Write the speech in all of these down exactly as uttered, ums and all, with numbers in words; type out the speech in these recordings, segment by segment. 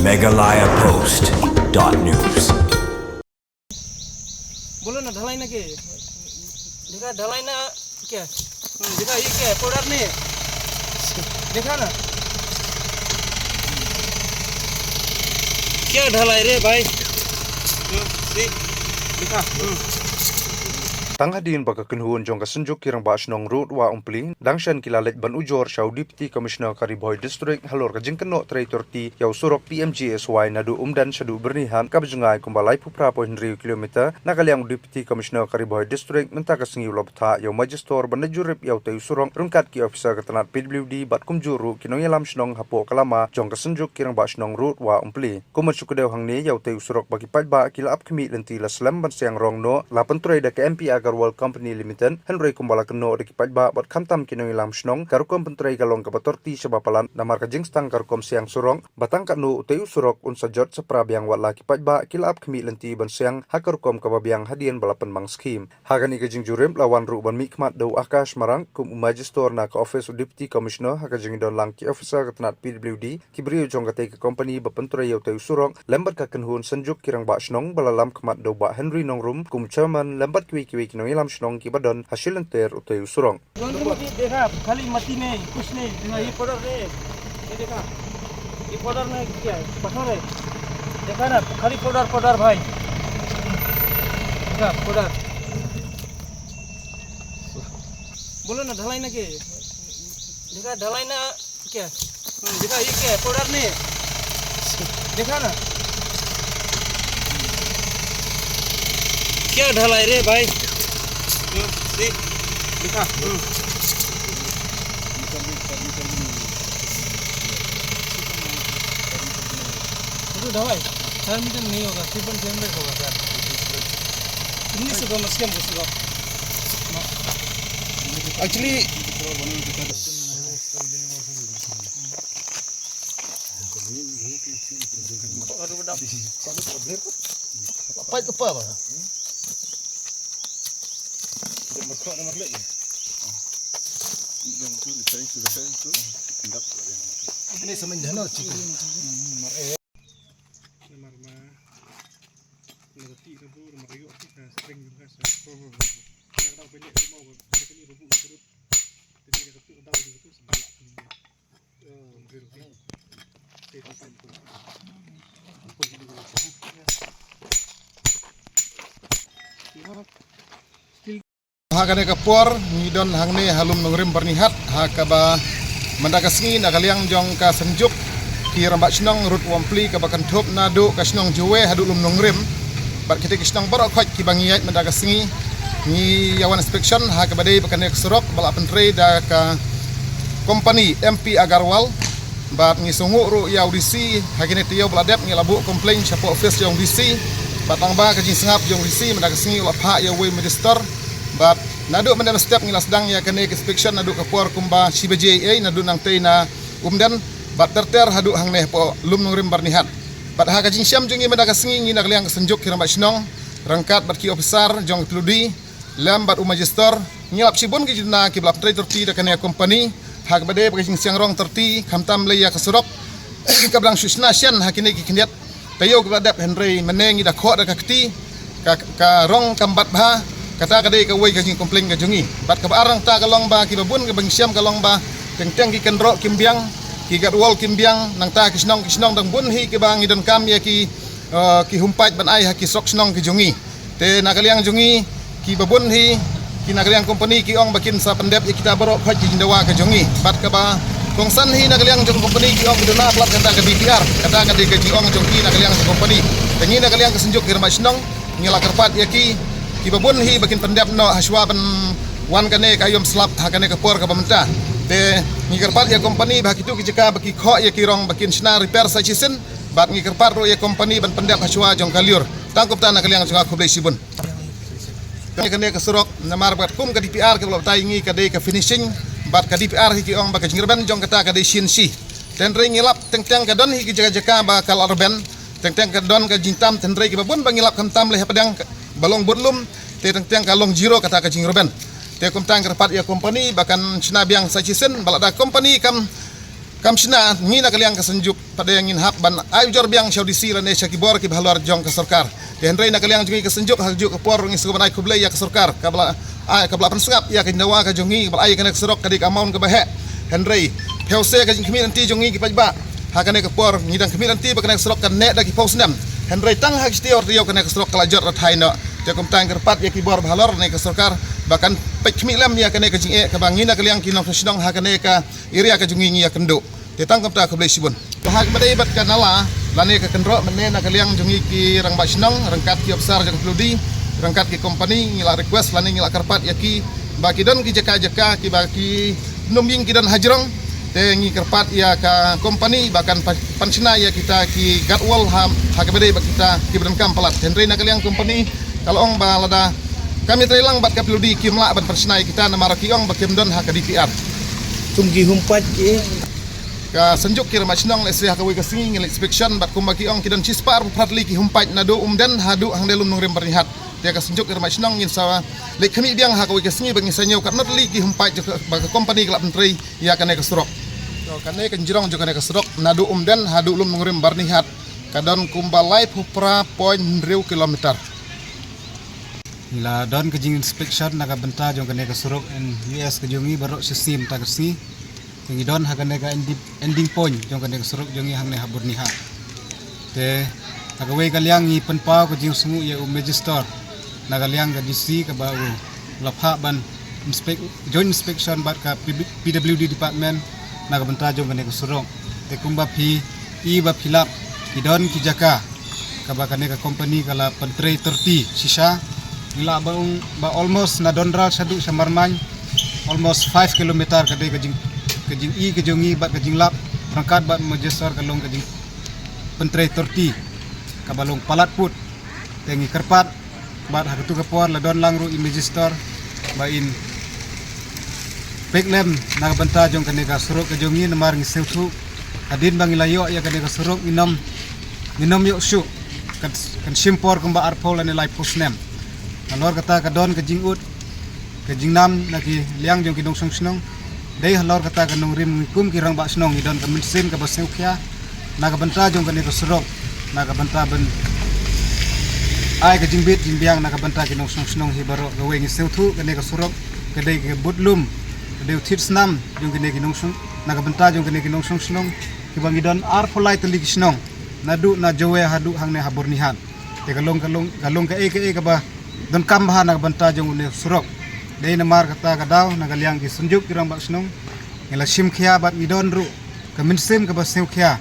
Meghalaya Post dot news. बोलो ना, ढलाई ना के? देखा, ढलाई ना क्या? हम्म, देखा, ये क्या है? पाउडर नहीं है? देखा ना? क्या ढलाई रे भाई? हम्म, देख, देखा, हम्म। Tang hadien ba ka kynhun jong ka Synjuk ki Rangbah Shnong Rud Wa Umpli dang shen ki la leit ban ujor sha u Deputy Commissioner ka Ri Bhoi District halor ka jingkynnoh trei authority ïa u surok P M G S Y naduh Umden shaduh Byrnihat kaba jngai kumba laiphew phra point hynriew kilometer, na ka liang u Deputy Commissioner ka Ri Bhoi District mynta ka sngi u la bthah ïa u Magistrate ban leit jurip ïa utei u surok ryngkat ki officer ka tnat P W D bad kumjuh ruh ki nongïalam shnong hapoh ka lama jong ka Synjuk ki Rangbah Shnong Rud Wa Umpli. Kum ban shu kdew hangne ïa utei u surok ba ki paidbah ki la ap khmih lynti la slem ban siang rong noh, la pyntrei da ka M P Agarwal Company Limited, hynrei kumba la kynnoh da ki paidbah bad khamtam ki nongïalam shnong, ka rukom pyntrei ka long kaba authority shaba palat namar ka jingstad ka rukom siang surok ba tang katno utei u surok un sa jot sa pra biang, wat la ki paidbah ki la ap khmih lynti ban siang ha ka rukom kaba biang hadien ba la pynmang skhim. Ha kane ka jingjurip la wan ruh ban mihkhmat da u Akash Marak kum u Magistrate na ka office u Deputy Commissioner ha ka jingdon lang ki officer ka tnat P W D, ki briew jong katei ka company ba pyntrei ïa utei u surok lem bad ka kynhun Synjuk ki Rangbah Shnong ba la lam khmat da u Bah Henry Nongrum kum u chairman lem bad kiwei kiwei ki nongïalam shnong kiba don ha shilynter utei u surok. देखा, खाली मट्टी में, कुछ नहीं। देखा, ये पाउडर नहीं है। ये देखा, ये पाउडर नहीं, क्या है? पत्थर है। देखा ना, खाली पाउडर, पाउडर भाई। देखा, पाउडर। बोलो ना, ढलाई ना के? देखा, ढलाई ना क्या? हम्म, देखा, ये क्या है? पाउडर नहीं है? देखा ना? क्या ढलाई रे भाई? हम्म, देख, देखा, हम्म। वो तो ढलाई, चार मीटर नहीं होगा, थ्री पॉइंट सेवन होगा सर। उन्नीस सौ का मस्के में घुसेगा। Actually, Ha kane ka por ngi don hangne ha Lumnongrim Byrnihat ha kaba mynta ka sngi na ka liang jong ka Synjuk ki Rangbah Shnong Rud Wa Umpli kaba kynthup naduh ka shnong Jowai haduh Lumnongrim bad kitei ki shnong baroh khoit kiba ngi ïaid mynta ka sngi ngi ïa wan inspection ha kaba dei ba kane ka surok ba la pyntrei da ka company M P Agarwal. Bad ngi sngewnguh ruh ïa u D C, ha kine ki taïew ba la dep ngi la buh complain shapoh office jong u D C. Bad tang ba ka jingsngap jong u D C mynta ka sngi u la phah ïa uwei u magistrate. Bad naduh mynta mynstep ngi la sdang ïa kane ka inspection naduh ka por kumba shi baje ei ei naduh nangtei na Umden bad ter ter haduh hangne hapoh Lumnongrim Byrnihat. Bad ha ka jingshem jong ngi mynta ka sngi ngi na ka liang ka Synjuk ki Rangbah Shnong ryngkat bad ki officer jong ka P W D lem bad u magistrate ngi la ap shibun ki jingduna kiba la pyntrei authority da kane ka company ha kaba dei ba ka jingsiang rong authority khamtam lei ïa ka surok kaba dang shu shna shen ha kine ki khyndiat taïew kiba la dep, hynrei mynne ngi da khoh da ka kti ka, ka rong kam bat bha. Kata ka dei kawei ka jingcomplain ka jong ngi. Bad kaba ar nangta ka long ba kiba bun kaba ngi shem ka long ba teng teng ki kynroh kim biang, ki gatwall kim biang, nangta ki shnong ki shnong dang bun hi kiba ngi donkam ïa ki, eh, ki humpait ban ai ha ki surok shnong ki jong ngi. Te na ka liang jong ngi kiba bun hi ki na ka liang company ki ong ba kin sa pyndep ïa kita baroh khoit ki jingdawa ka jong ngi. Bad kaba kongsan hi na ka liang jong company ki ong ki duna palat kata ka D P R, kata ka dei ka jingong jong ki na ka liang jong company. Te ngi na ka liang ka Synjuk ki Rangbah Shnong ngi la kyrpad ïa ki kiba bun hi ba kin pyndep noh hashwa ban wan kane ka aïom slap ha kane ka por kaba mynta. Te ngi kyrpad ïa company ba ha kitu ki jaka ba ki khoh ïa ki rong ba kin shna repair sa shisien. Bad ngi kyrpad ruh ïa company ban pyndep hashwa jong ka lyiur. Tang kumta na ka liang jong nga khublei shibun. Kane ka surok namar bad kum ka D P R kaba la batai ngi ka dei ka finishing bad ka D P R hi ki ong ba ka jingrben jong kata ka dei shin shi. Te hynrei ngi lap teng teng ka don hi ki jaka jaka ba ka la rben. Teng teng ka don ka jingtam, te hynrei kiba bun ba ngi lap khamtam lei hapdeng ba long bud lum. Te teng teng ka long zero kata ka jingrben. Te kumta ngi kyrpad ïa company ba kan shna biang sa shisien ba lada company kam kam shna, ngi na ka liang ka Synjuk pat de ngin hap ban ai ujor biang sha u D C lane sha ki bor ki bahalor jong ka sorkar. Te hynrei na ka liang jong ngi ka Synjuk, ha kajuh ka por ngi sngewbha ban ai khublei ïa ka sorkar kaba la, ai, kaba la pynsngap ïa ka jingdawa ka jong ngi, kaba la ai ïa kane ka surok ka dei ka amount kaba heh. Hynrei phi ïohi ka jingkhmih lynti jong ngi ki paidbah, ha kane ka por ngi dang khmih lynti ba kane ka surok kan neh da ki phew snem. Hynrei tang ha ki shnong taïew kane ka surok ka la jot rathai noh. Te kumta ngi kyrpad ïa ki bor bahalor ne ka sorkar ba kan peit khmih lem ïa kane ka jingeh kaba ngi na ka liang ki nongshong shnong ha kane ka area ka jong ngi ngi ïakynduh. Te tang kumta khublei shibun. Te ha kaba ïadei bad ka nala lane ka kynroh mynne na ka liang jong ngi ki rangbah shnong ryngkat ki ophisar jong ka P W D, ryngkat ki company, ngi la request lane ngi la kyrpad ïa ki ba ki don ki jaka-jaka kiba ki nongïing ki don hajrong. Te ngi kyrpad ïa ka company ba kan pa-, pynshna ïa kita ki guard wall ha, ha kaba ïadei bad kita kiba donkam palat. Hynrei na ka liang company ka la ong ba lada kam ïatreilang bad ka P W D kim lah ban pynshna ïa kita namar ki ong ba kim don ha ka D P R. Kum ki humpait ki Ka Synjuk ki rangbah shnong lehse ha kawei ka sngi ngin leit inspection bad kumba ki ong ki don shispah arphew phra tylli ki humpait naduh Umden haduh hangne Lum Nongrim Byrnihat. Te ka Synjuk ki rangbah shnong ngin sa leit khmih biang ha kawei ka sngi ba ngin sa ñiew katno tylli ki humpait jong ka, ba ka company ka la pyntrei ïa kane ka surok. To kane ka jrong jong kane ka surok naduh Umden haduh Lum Nongrim Byrnihat ka don kumba laiphew phra point hynriew kilometer. Ngi la don ka jing inspection na ka bynta jong kane ka surok N U S ka jong ngi baroh shisien mynta ka sngi. Te ngi don ha kane ka ending, ending point jong kane ka surok jong ngi hangne ha Byrnihat. Te ha kawei ka liang ngi pynpaw ka jingsngew ïa u magistrate na ka liang ka D C kaba u la phah ban inspect, joint inspection bad ka P W D department na ka bynta jong kane ka surok. Te kumba phi i ba phi lap ki don ki jaka kaba kane ka company ka la pyntrei thirty shisha. Ngi lah ban ong ba almost na Dondral shaduh sha Marmain, almost five kilometer ka dei ka jing, ka jingi ka jong ngi bad ka jinglap ryngkat bad magistrate ka long ka jingpyntrei thirty kaba long palat put. Te ngi kyrpad bad ha katu ka por la don lang ruh i magistrate ba in peit lem na ka bynta jong kane ka surok ka jong ngi namar ngi sngewthuh hadien ba ngi la ïoh ïa kane ka surok nginym, nginym ïoh shuh kan, kan shim por kumba arphew lane laiphew snem. Halor kata ka don ka jingud ka jingnam na ki liang jong ki nongshong shnong. Dei halor kata ka nongrim ngi kum ki rangbah shnong ngi don ka mynsiem kaba sngewkhia na ka bynta jong kane ka surok, na ka bynta ban ai ka jingbit jingbiang na ka bynta ki nongshong shnong hi baroh. Kawei ngi sngewthuh kane ka surok ka dei ka bud lum, ka dei u thied snam jong kine ki nongshong, na ka bynta jong kine ki nongshong shnong kiba ngi don arphew lai tylli ki shnong naduh na Jowai haduh hangne ha Byrnihat. Te ka long, ka long, ka long kaei kaei kaba donkam bha na ka bynta jong une u surok. Dei namar kata ka daw na ka liang ki Synjuk ki rangbah shnong ngi la shim khia bad ngi don ruh ka mynsiem kaba sngewkhia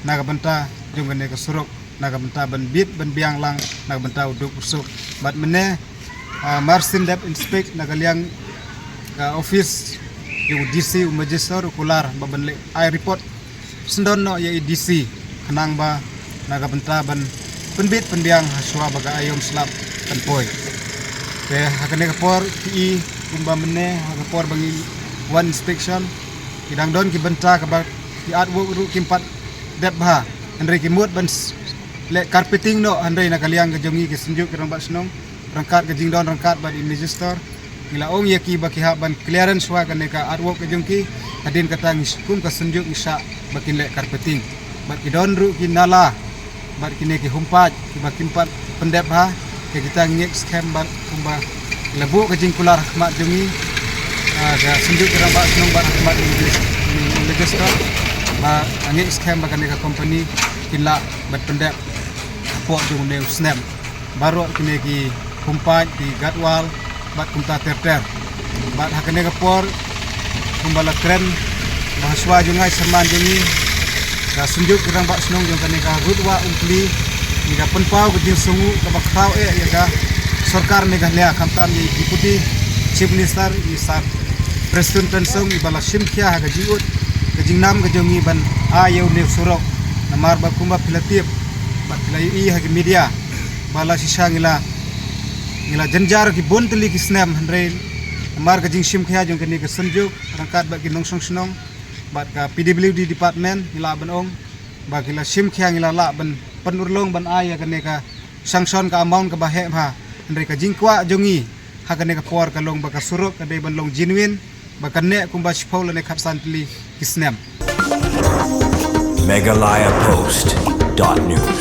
na ka bynta jong kane ka surok, na ka bynta ban bit ban biang lang na ka bynta u duk u suk. Bad mynne, ah, mar syn dep inspect na ka liang ka office jong u D C, u magistrate u kular ba ban leh ai report syndon noh ïa i D C khnang ba na ka bynta ban pynbit pynbiang ha shuwa ba ka aïom slap kan poi. Te ha kane ka por ki i kumba mynne ha ka por ba ngi wan inspection ki dang don ki bynta kaba ki artwork ruh kim pat dep bha. Hynrei ki mut ban s-, leh carpeting noh, hynrei na ka liang ka jong ngi ki Synjuk ki rangbah shnong ryngkat ka jingdon ryngkat bad i magistrate ngi la ong ïa ki ba ki hap ban clearance shuwa kane ka artwork ka jong ki. Hadien kata ngi kum ka Synjuk ngi shah ba kin leh carpeting. Bad ki don ruh ki nala bad kine ki humpait kiba kim pat pyndep bha. Te kita ngi ngeit skhem bad kumba la buh ka jingkular ha khmat jong ngi, ah, ka Synjuk ki rangbah shnong bad ha khmat jong ngi, ngi, ngi magistrate ba ngeit skhem ba kane ka company kin lah ban pyndep hapoh jong une u snem baroh kine ki humpait, ki guard wall bad kumta ter ter. Bad ha kane ka por kumba la kren ba ha shuwa jong nga i syrman jong ngi ka Synjuk ki rangbah shnong jong kane ka Rud Wah Umpli, ngi ka pynpaw ka jingsngew kaba khraw eh ïa ka sorkar Meghalaya, khamtam ïa i Deputy Chief Minister i Sir Prestone Tynsong, iba la shim khia ha ka jingud ka jingnam ka jong ngi ban ai ïa une u surok. Namar ba kumba phi la tip bad phi la ïohi ha ki media ba la shisha ngi la, ngi la jynjar ki bun tylli ki snem, hynrei namar ka jingshim khia jong kane ka Synjuk ryngkat bad ki nongshong shnong bad ka P W D department ngi lah ban ong ba ki la shim khia, ngi la lah ban pynurlong ban ai ïa kane ka sanction ka amount kaba heh bha. Hynrei ka jingkwah jong ngi ha kane ka por ka long ba ka surok ka dei ban long genuine, ba kan neh kumba shiphew lane khatsan tylli ki snem. Meghalaya Post dot news.